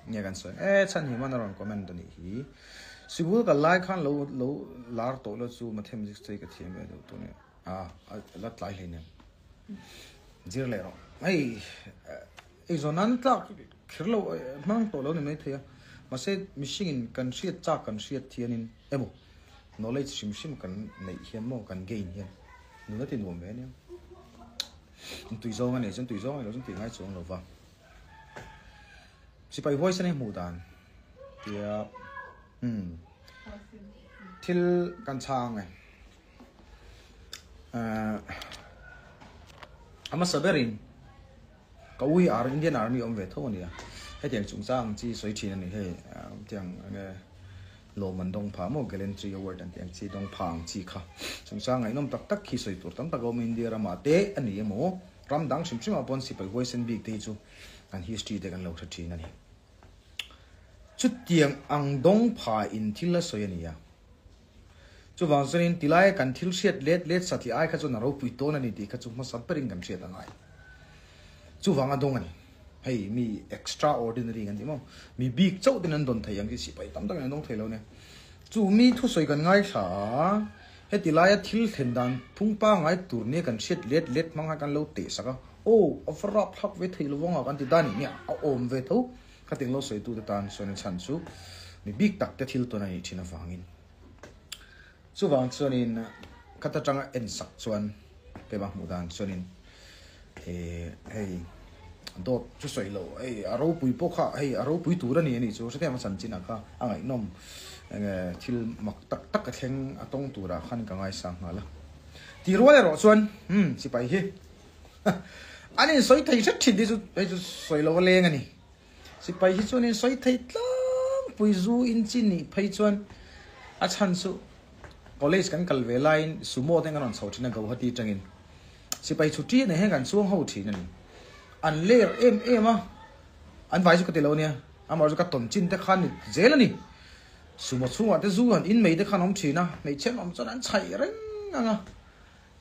Nge kan sawi e chhan hi man a rawn comment a nih hi. Sikul kal lai khan lo lo lar tawh la chu mathematics te hi ka thiam ve deuh tawh nia. A la tlai hleinem. Zir leh rawh. Hei eizawn nan tlak kher lo hmang tawh lo ni maithei a. Mahse mihring in kan hriat chak kan hriat hianin emaw knowledge hrim hrim kan neih hian maw kan gain hian nun a ti nuam ve ania. Tui zawng a nei chuan tui zawng a nei lo chuan tih ngai chuang lo va. Sipai huaisen hi hmuh dan tia umm thil kan chhang e ahh a hmasa berin ka ui ar Indian Army awm ve tho a nia hetiang chungchang ang chi sawi thin a ni hei tiang enge lawm an dawng phah maw Gallantry Award an tih ang chi dawng phah ang chi kha chungchang ngaihnawm tak tak khi sawi tur tam tak a awm India ramah te a ni emaw Ram dang hrim hrimah pawn sipai huaisen bik te hi chu kan history te kan lo hre thin a ni. Chutiang ang dawng pha in thil a sawi a ni a. Chuvang chuanin tilai kan thil hriat let let satliah ai kha chuan a ropui tawn a ni tih kha chu hmasa berin kan hriat a ngai. Chuvang a dawng a ni. Hei mi extraordinary kan ti maw? Mi bik chauh ten an dawn thei ang chi sipai tam takin an dawng thei lo nia. Chu mi thusawi kan ngaithla a. Heti laia thil thlen dan phung pangngai tur nia kan hriat let let hmang khan kan lo teh sak a, aw a va rap thlak ve thei lo vang a kan ti dan nih nia a awm ve tho khatin lo sawitute tan chuan a chhan chu mi bik tak te thil tawn a nih thin avangin. Chuvang chuanin khat atanga en sak chuan keimah hmuh dan chuanin eh hei dawt chu sawi loh hei a ropui pawh kha hei a ropui tur a ni a nih chu hrethiam a chanchin ah kha a ngaihnawm enge thil mak tak tak a thleng a tawng turah khan ka ngaisang nghal a tih rual erawh chuan umm sipai hi an insawi thei hret thin hi chu hei chu sawi loh a leng a ni sipai hi chuan insawi thei tlangpui zu in chi nih phei chuan a chhan chu college kan kal ve laiin sumo te an rawn chho thin a Guwahati atangin. Sipai chhuṭi nei hian kan chuang ho ṭhin a ni. An ler em em a, an vai chu ka ti lo nia, amaherawhchu chu ka tawn chin te khan ni zel a ni. Sumo chhungah te zu han in mai te khan awm ṭhin a, hmeichhe an awm chuan an chhaih reng ang a,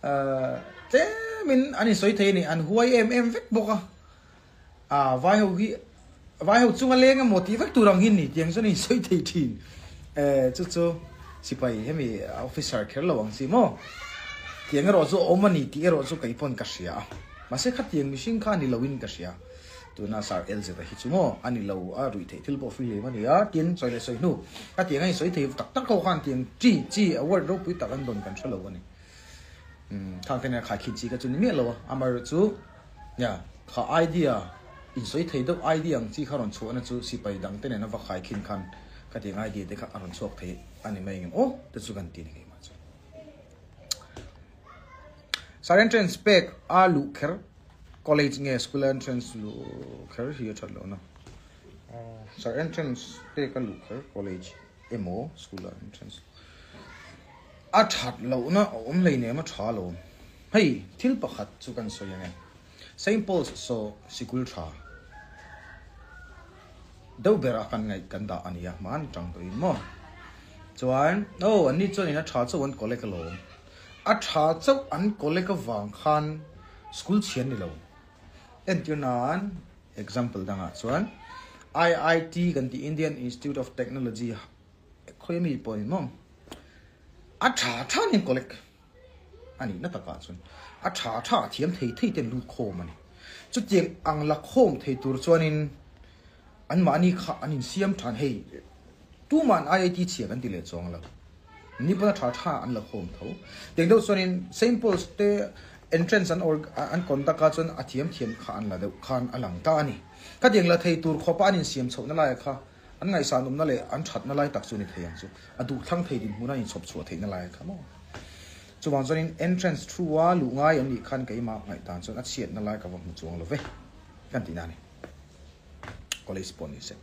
ahh tlemin an insawi thei a ni, an huai em em vek bawk a, ah vai ho hi vai ho chunga leng emaw tih vek tur ang hi ni tiang chuan a insawi thei thin eh chu chu sipai hemi officer kher lo ang chi maw tiang erawh chu a awm a ni tih erawh chu kei pawn ka hria a mahse khatiang mihring kha a ni loin ka hria tuna sir LZ a hi chu maw a ni lo a ruih theih thil pawh free lem a ni a tin sawi leh sawi hnu khatiang a insawi thei tak tak ho khan tiang chi chi award ropui tak an dawn kan hre lo a ni umm khang te nen a khaikhin chi kha chu ni miah lo a amaherawhchu chu Nia, kha idea, insawi thei deuh idea ang chi kha rawn chhuahna chu sipai dang te nen a va khai khin khan khatiang idea te kha a rawn chhuak thei a ni mai ngem aw te chu kan ti ni keimah chuan. Sir entrance pek a luh kher college nge school entrance luh kher hi a that loh na. Sir entrance pek a luh kher college emaw school entrance A that lohna a awm hleinem a tha lo. Hei thil pakhat chu kan sawi ange. Saint Paul's saw sikul tha deuh ber a kan ngaih kan dah a nia hman tang tawhin maw. Chuan aw an ni chuanin a tha chauh an collect alawm. A tha chauh an collect avang khan school chhian ni lo. Entir nan example dangah chuan IIT kan tih Indian Institute of Technology Khawi mi pawh ni maw? A tha tha nen collect a nih na takah chuan a tha tha a thiam thei thei ten lut khawm a ni. Chutiang ang la khawm thei tur chuanin anmahni kha an insiam than hei tuman IIT chhia kan ti leh chuang lo. Ni pawn a tha tha an la khawm tho. Tiang deuh chuanin Saint Paul's te entrance an or an conduct ah chuan a thiam thiam kha an la deuh khan a lang ta a ni. Khatiang la thei tur khawpa an insiam chhohna laiah kha An ngaihsanawmna leh an thatna lai tak chu ni thei ang chu. A duhthlang thei dinhmun a inchhawp chhuah theihna lai kha maw. Chuvang chuanin entrance thu a luh ngai an nih khan keimah ngaihdan chuan a chhiatna lai ka va hmu chuang lo ve kan tihna a ni. College pawh ni se.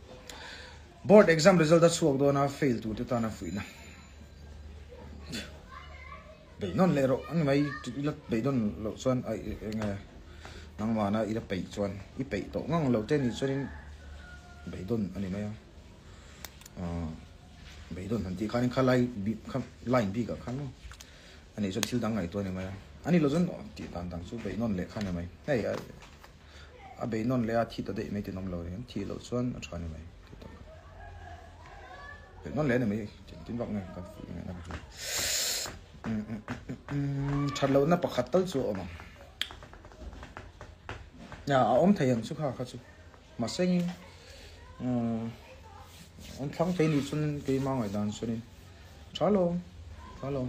Board exam result a chhuak dawn a fail tur te tan a fuihna. Beihnawn leh rawh ani mai i la beihnawn loh chuan a eng nge nangmahna i la peih chuan i peih tawh ngang lo te nih chuanin beihdawn ani mai a ah beihdawn han tih khanin kha lai bik kha line bikah khan maw ani chuan thil dang ngaihtuah ani mai a ani lo chuan tih dan dang chu beihnawn leh kha ani mai hei a beihnawn leh a thi ta daih mai ten awm lo eng thih loh chuan a tha ani mai. Non le ni mai tin tin vak nge kan fuih nge na ka that lo na pakhat tal chu awm ang ya a awm thei ang chu kha kha chu mahsengin an thlang thei ni chuan keima ngaihdan chuanin tha lo tha lo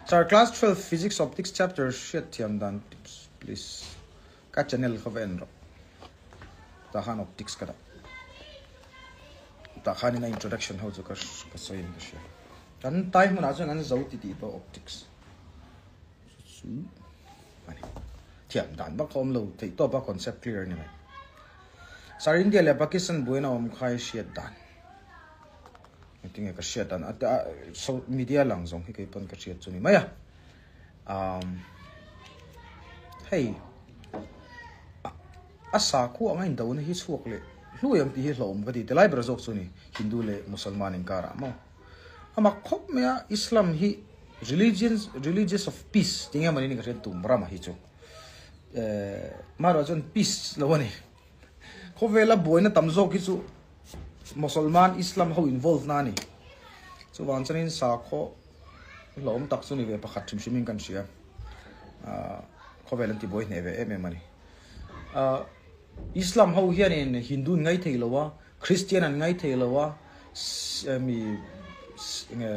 Sir class 12 physics optics chapter hriat thiam dan tips please ka channel kha va en rawh tah khan optics ka dah tah khanin a introduction ho chu ka ka sawi in ka hria kan tai hmunah chuan an zo ti tih pawh optics chu ani thiam dan bak a awm lo theih tawp a concept clear ani mai sir India leh Pakistan buaina awm kha i hriat dan engtinge ka hriat dan a so media lang zawng hi kei pawn ka hriat chu ni mai a um hei a sakhua anga indona hi chhuak leh hluai ang tih hi hlauhawm ka ti tilai ber zawk chu ni Hindu leh Musalman inkarah maw amak khawp mai a Islam hi religion religious of peace tinge mawni ni ka hriat tum rama hi chu eh marawh chuan peace lo a ni khawvela buaina tam zawk hi chu Musalman Islam ho involve na a ni chuvang chuanin sakhaw hlauhawm tak chu ni ve pakhat hrim hrimin kan hria ah khawvel an ti buai hneh ve em em a ni ah Islam ho hianin Hindu an ngai thei lo a Christian an ngai thei lo a mi enge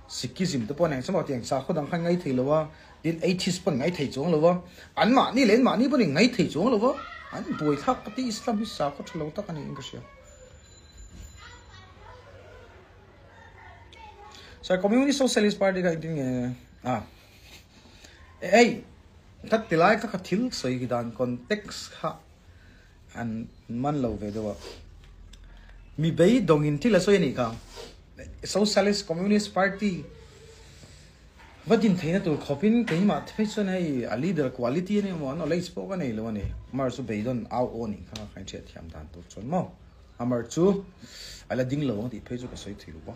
Sikhism te pawh an eng chauh tiang sakhaw dang kha an ngai thei lo a tin atheist pawh an ngai thei chuang lo a anmahni leh anmahni pawhin ngai thei chuang lo a an buai thlak ka ti Islam hi sakhaw tha lo tak a niin ka hria. Sir Communist Socialist Party kha engtin nge a ei ka ti lai kha ka thil sawi khi dan context kha an man lo ve deuh a mi beidawngin thil a sawi a nih kha Socialist Communist Party va din theihna tur khawpin keimah te phei chuan hei a leader quality a ni emaw knowledge pawh ka nei lo a ni mar chu beidawn au aw nih kha ka inhriat thiam dan tur chuan maw. Amar chu a la ding lo ang tih phei chu ka sawi thei lo va,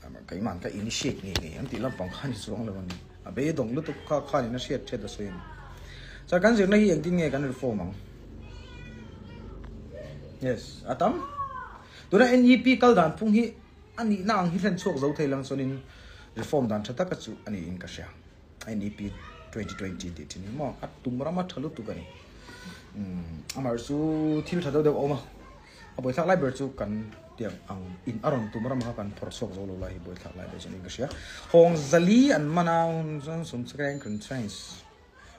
Amar keimah ka initiate ngei ngei ang tih lampang kha ni chuang lo a ni. A beidawng lutuk kha khanin a hriat hriat a sawi a ni. Chuan kan zirna hi engtin nge kan reform ang? Yes, a tam. Tuna NEP kal dan phung hi a nihna ang hi hlen chhuak zo thei lang chuanin reform dan tha taka chu a niin ka hria. NEP 2020 tih thin hi maw a tum rama tha lutuk a ni. Amar chu thil tha deuh deuh a awm a, a buaithlak lai ber chu kan tiang ang in a rawn tum rama kha kan phawrh chhuak zo lo lai hi buaithlak lai ber chu niin ka hria. Hawng zali an man a chuan sawmsareng conference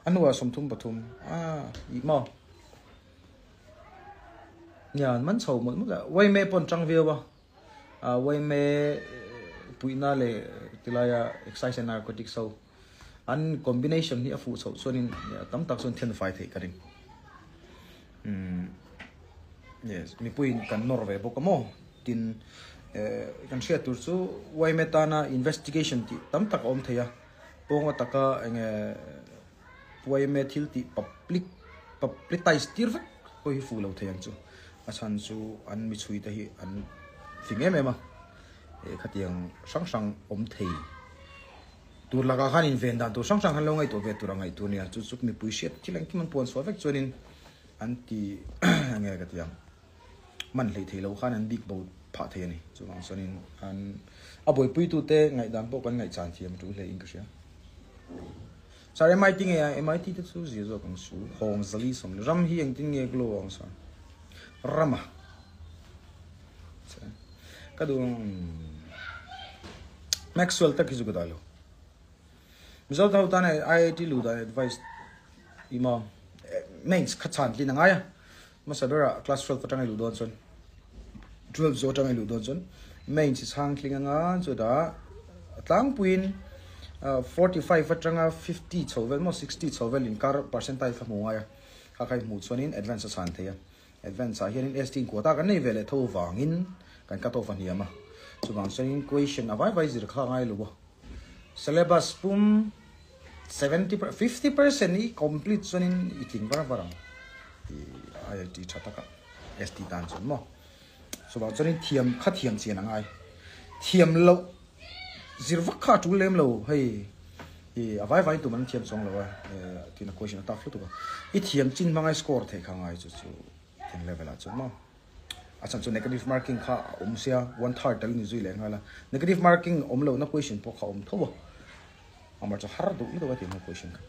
a hnuah 33 a ih maw nia an man chho mawlh mawlh a, Uaime pawh an tang viau a. Yma puihna leh tilaia excise and narcotics ho an combination hi a fuh chhoh chuanin tam tak chuan then fai theih ka ring. Umm yes mipuiin kan nawr ve bawk a maw tin kan hriat tur chu yma tana investigation tih tam tak a awm thei a pawnga taka enge yma thil tih public publicize tir vek pawh hi fuh lo thei ang chu a chhan chu an mi chhui te hi an fing em em a eh khatiang hrang hrang awm thei tur lakah khan inven dan tur hrang hrang khan lo ngaihtuah ve tur a ngaih tur a nia chu chu mipui hriat thil engkim an puan chhuah vek chuanin an ti enge ka ti ang man hleih thei lo khan an bik bo phah thei a ni chuvang chuanin an a buaipuitute ngaihdan pawh kan ngaihchan thiam tul hle in ka hria. Sir MIT nge a MIT te chu zir zawk ang su hawng zali sawm leh ram hi engtin nge glow ang sir rama ka duh Maxwell tak hi chu ka dah lo Mizo tho tan IIT lu dan advice ima mains kha chhan tlin angai a hmasa berah class 12 atanga i luh dawn chuan 12 zawh atanga i luh dawn chuan mains i chhang tling anga chutah tlangpuiin 45 atanga 50 chho vel maw 60 chho vel inkar percentile kha hmu ngai a kha kha i hmuh chuanin advance a chhan thei a advance ah hianin ST in quota kan nei ve leh tho vangin kan cut off a hniam a chuvang chuanin question a vai vai zir kha a ngai lo a syllabus pum 70 50% i complete chuanin i tling var var ang i IIT tha taka ST tan chuan maw chuvang chuanin thiam kha thiam chian a ngai thiam loh zir vak kha a tul lem lo hei i a vai vai tum an thiam chuang lo a tina question a tough lutuk a i thiam chin hmanga i score theih kha ngai chu chu. Tin level ah chuan maw a chhan chu negative marking kha a awm sia one third tal ni zui leh nghal a negative marking awm lohna question pawh kha a awm tho a amah chu har duh lutuk a tih hnu question kha.